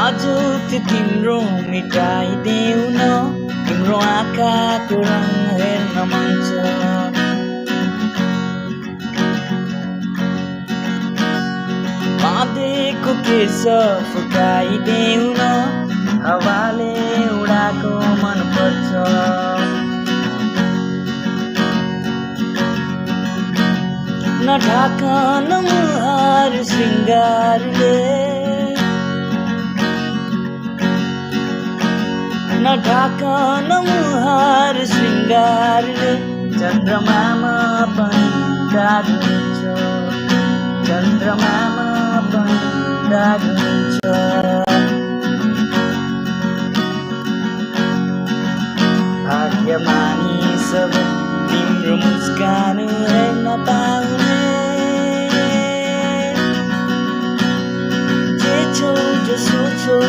आज त्यो तिम्रो मिटाइदेऊ न, तिम्रो आँखाको रङ हेर्न मन छ। बाँधेको केश फुकाइदेऊ न, हावाले उडाको मन पर्छ। नढाकन मुहार श्रृङ्गारले, नढाकन मुहार श्रृङ्गारले, चन्द्रमामा पनि दाग हुन्छ, चन्द्रमामा पनि दाग हुन्छ। भाग्यमानी सब तिम्रो मुस्कान हेर्न पाउने, जे छौ जसो छौ